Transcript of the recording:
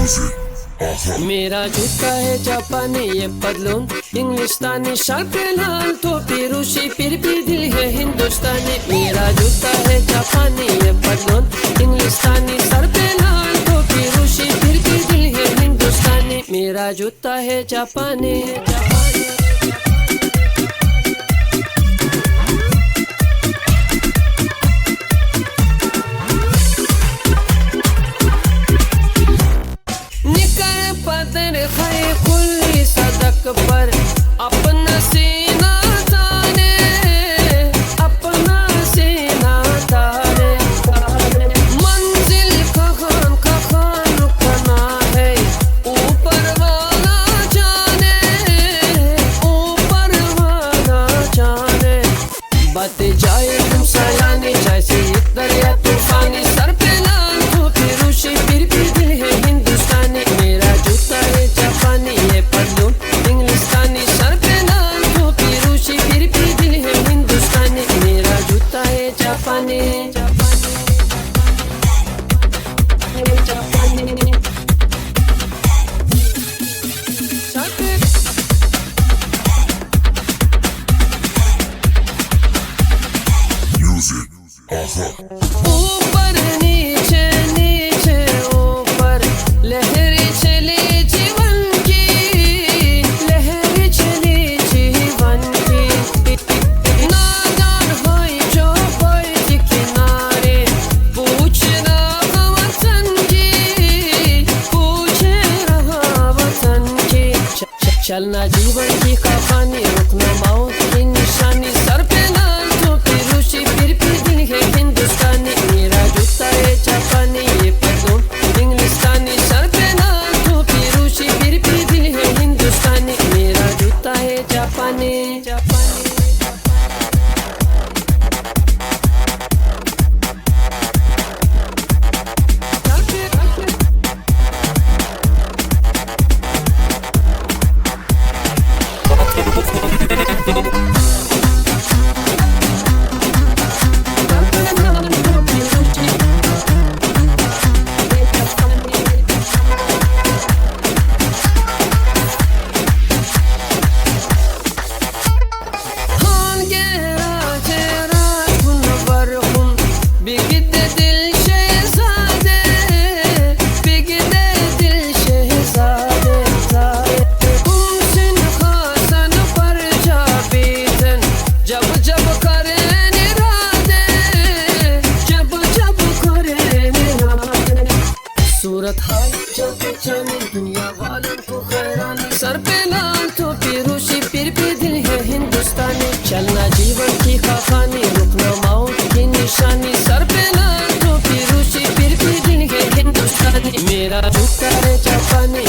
Music. Aha. मेरा जूता है जापानी ये पतलून इंग्लिस्तानी शर्ट पे लाल टोपी रूसी फिर भी दिल है हिंदुस्तानी मेरा जूता है जापानी ये पतलून इंग्लिस्तानी सर पे लाल टोपी रूसी फिर भी दिल है हिंदुस्तानी मेरा जूता है जापानी निकर पदर है खुली सड़क पर अपना सीना ताने अपना सीना ताने मंजिल कहां कहां रुकना है ऊपर वाला जाने ऊपर वाला जाने बत जाए तुम सयानी जैसे एक दरिया तूफानी सर पे लाल टोपी रूसी फिर भी दिल है हिंदुस्तानी मेरा जूता है जापानी ये पतलून इंग्लिस्तानी सर पे लाल टोपी रूसी फिर भी दिल है हिंदुस्तानी मेरा जूता है जापानी जापानी सर पे Music. Aha. ऊपर नीचे नीचे ऊपर लहर चली जीवन की लहर चली जीवन की नादान है जो बैठ किनारे पूछ रहा वतन की पूछ रहा वतन की चलना जीवन की कहानी रुकना मौत की निशानी सर पे लाल टोपी रूसी फिर भी दिल है हिंदुस्तानी मेरा जूता है जापानी ये पतलून इंग्लिस्तानी सर पे लाल टोपी रूसी फिर भी दिल है हिंदुस्तानी मेरा जूता है जापानी जापानी जब जब करे निरादे जब जब करे निरादे सूरत हाल जाके जानी दुनिया वालों को हैरानी सर पे लाल टोपी रूसी फिर भी दिल है हिंदुस्तानी चलना जीवन की कहानी रुकना मौत की निशानी सर पे लाल टोपी रूसी फिर भी दिल है हिंदुस्तानी मेरा जूता है जापानी।